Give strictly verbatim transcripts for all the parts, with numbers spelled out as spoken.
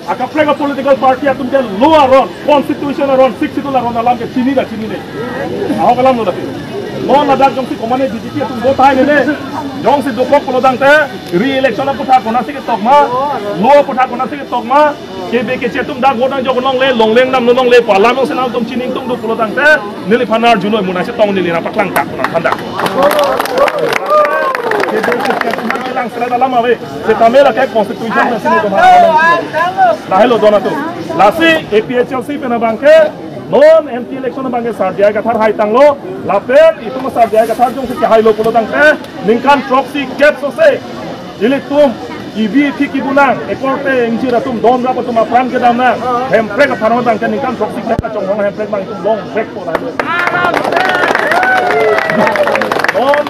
Akaprek a-political party atum ke law aron, constitution aron, Sixth Schedule aron alam ke chini ta chinine. Ahok alam lo dati. Non ladak jongsi komane B J P atum vote hai nene. Jongsi dokok pulo tangte, re-election aputhak konatsi ketok ma, law aputhak konatsi ketok ma, K B K C atum dak vote nangjok longle, longle namno longle, pu alam jongsi nangtum chiningtungdun pulo tangte, neliphan arjunoi, monai chetong neli nangpaklang tak, nangphan dak. K B K C atum nanglang sela dalam ave. Setame lake constitution pensi nelitum ha. Lahelo don atum. Lasi A P H L C pen abangke non M P election abangke Sar J I Kathar haitanglo. Lapen itum Sar J I Kathar jongsi kehailo pulo tangte ningkan throksi kep sose ilitum kebi aphi kebu nang, ekorte ingjir atum, don rap atum apran kedam nang. Hemprek aphan abangke ningkan throksi kep kachonghong hemprek abang itum longvek po lahelo. Non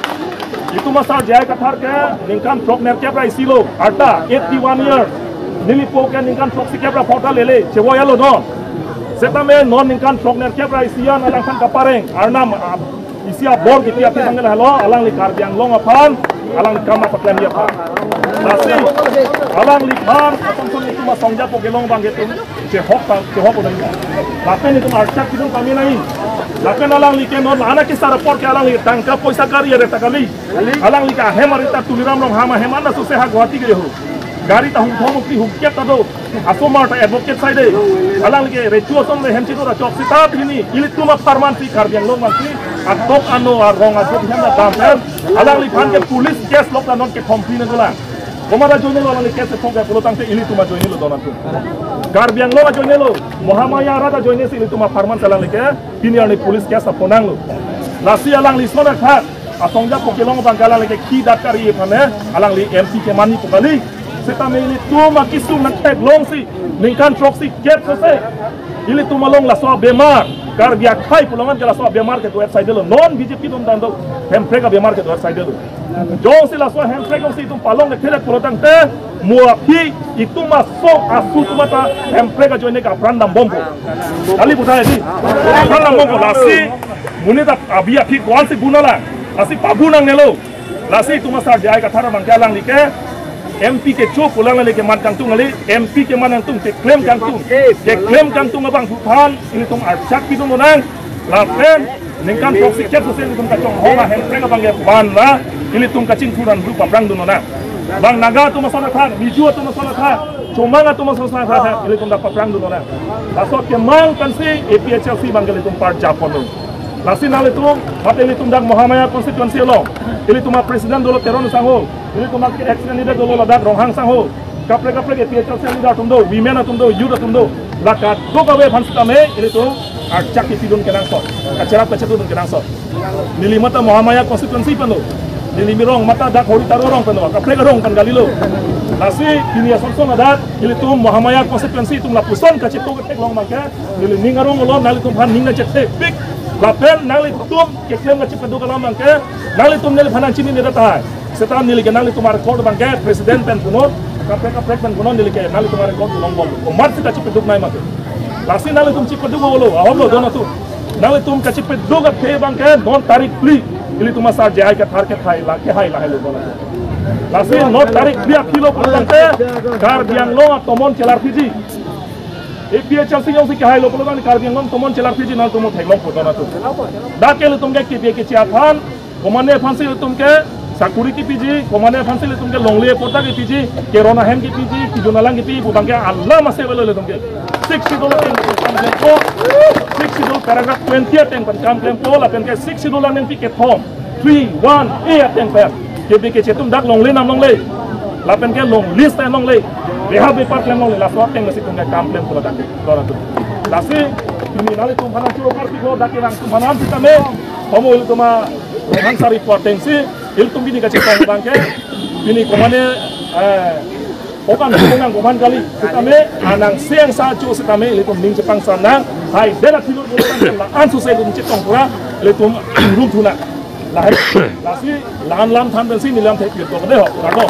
itum Sar J I Kathar ke ningkan throk nerkep ra isi lo, arta eighty-one years. Nelipo ke ningkan throksi kep ra phota lele, chevoyalo non. Setame non ningkan throk nerkep ra isi an alangphan kapareng, Arnam, ah, isi abor kipi api tanggal halo, alangli Karbi Anglong aphan, alangli kam apaklemji aphan. Lasi, alangliphan, atum atum itum asongja po kelong abangke itum chehok ta, chehok udah. Lapen itum archak itum kami nai. Lapen alangli ke non, anak kisar apor ke alangli tangka poisa gari areta kali. Alangli ke ahem areta Tuliram Ronghang ahem anta sose ha Guwahati ke ho. Gari ta hum thom ukri hum kiat ta do. Asomar ta advocate side. Alangli ke recho asom le hem chido ra chok sita hini. Ilitum apharman si Karbi Anglong mansi. Atok ano arong atok hem na dam hem. Alangliphan ke police case lok ta non kethom pini dolang. Komat ajoinelo alangli case thok ke pulo tangte ilitum ajoinelo don atum. Karbi Anglong ajoinelo, Mahamaya arat ajoine si ilitum apharman si alangli ke pini arni police case aponanglo. Lasi alangli sona kha, asongja po kelong abangke alangli ke khi dak kari aphan ne, alangli M P kemanji po kali. Setame ilitum akesung nangthek longsi, ningkan throksi kep sose. Ilitum along laso abemar, Karbi akhai pulo tangte laso abemar kedo-et saidelo. Non B J P atum tangte, hemprek abemar kedo-et saidelo. Jongsi laso hemprek jongsi itum palong ke therek pulo tangte, mo aphi itum asong asu atum ta hemprek ajoine ke apran dambompo. Kali puthot di. Apran dambompo lasi. Monit ta abi aphi ko-ansi bu nanglang. Lasi pabu nangnelo. Lasi itum Sar J I Kathar abangke alangli ke M P kecho pu alangli keman kangtung kali, M P keman kangtung, keklem kangtung. Keklem kangtung abangphu aphan, ilitum archak pidun lonang. Lapen ningkan throksi kep sose ilitum kachonghong ahemprek abangke ban ra, ilitum kachingthur an ru paprang dun lonang. Bang Naga atum asona kha, Mizo atum asona kha, Chomang atum asona kha, ilitum ta paprang dun lonang. Laso kemang pensi A P H L C abangke ilitum parjapon lo. Lasi nanglitum, mate ilitum dak Mahamaya constituency along, ilitum a-president dolo Teron sangho, ilitum a-ex candidate dolo ladak Ronghang sangho, kaprek kaprek A P H L C leader atum do, women atum do, youth atum do, la kadokave aphan sitame ilitum archak kipidun kenangsot, kacherap kachetudun kenangsot. Neli mate Mahamaya constituency pen lo, neli mirong mate dak Hori Taro arong pen lo, kaprek arong pen kalilo. Lasi pini asonson ladak ilitum Mahamaya constituency atum lapuson kachetok ketheklong abangke, neli ning arong lo, nanglitum aphan ning kachethepik. Lapen nanglitum keklem kachepeduk alam abangke, nanglitum neliphan nangchinine tahai. Seta neli ke nanglitum a-record abangke president pen punon, kaprek kaprek pen punon, neli ke nanglitum a-record longbom. Komatsi ta chepeduk nai mate. Lasi nanglitum chepeduk bom lo, ahok lo don atum. Nanglitum kachepeduk athe abangke non tarik phli, ilitum Sar J I Kathar kethai la, kehai lahelo don atum. Lasi non tarik phli aphi lo pulo tangte, Karbi Anglong atomon chelarpiji. A P H L C jongsi kehailo pulo tangte Karbi Anglong tomon chelarpiji, nanglitum theklongpo don atum. Dak ke ilitum ke K B K C aphan, komane aphansi ilitum ke sakuri kipiji, komane aphansi ilitum ke longle patta kipiji, kerona hem kipiji, kijun alang kipi pu abangke alam ase avelo ilitum ke. Sixth Schedule ateng pen kam klempo, Sixth Schedule paragraph twenty ateng pen kam klempo, lapen ke Sixth Schedule alangpi kethom, three one A ateng pen K B K C atum dak longle nam longle, lapen ke long list ta longle, beha bepar klem longle, laso ateng masi tum ke kam klempo ladak ke, don atum. Lasi pini nanglitum aphan nangchoro karpiklo, dak ke nangtum aphan sitame, komo ilitum a-Ronghang sari pu atengsi ilitum pini kachepang abangke, pini komane, eh, okan nang koman kali, sitame anang siang sa chu sitame ilitum ning chepangsa nang, hai dera thilur bukan la-an suse ilitum chetong pura, ilitum rum thuna. Lahai, lasi la-an lam than pensi neli lam thek yut dok de ho, rado.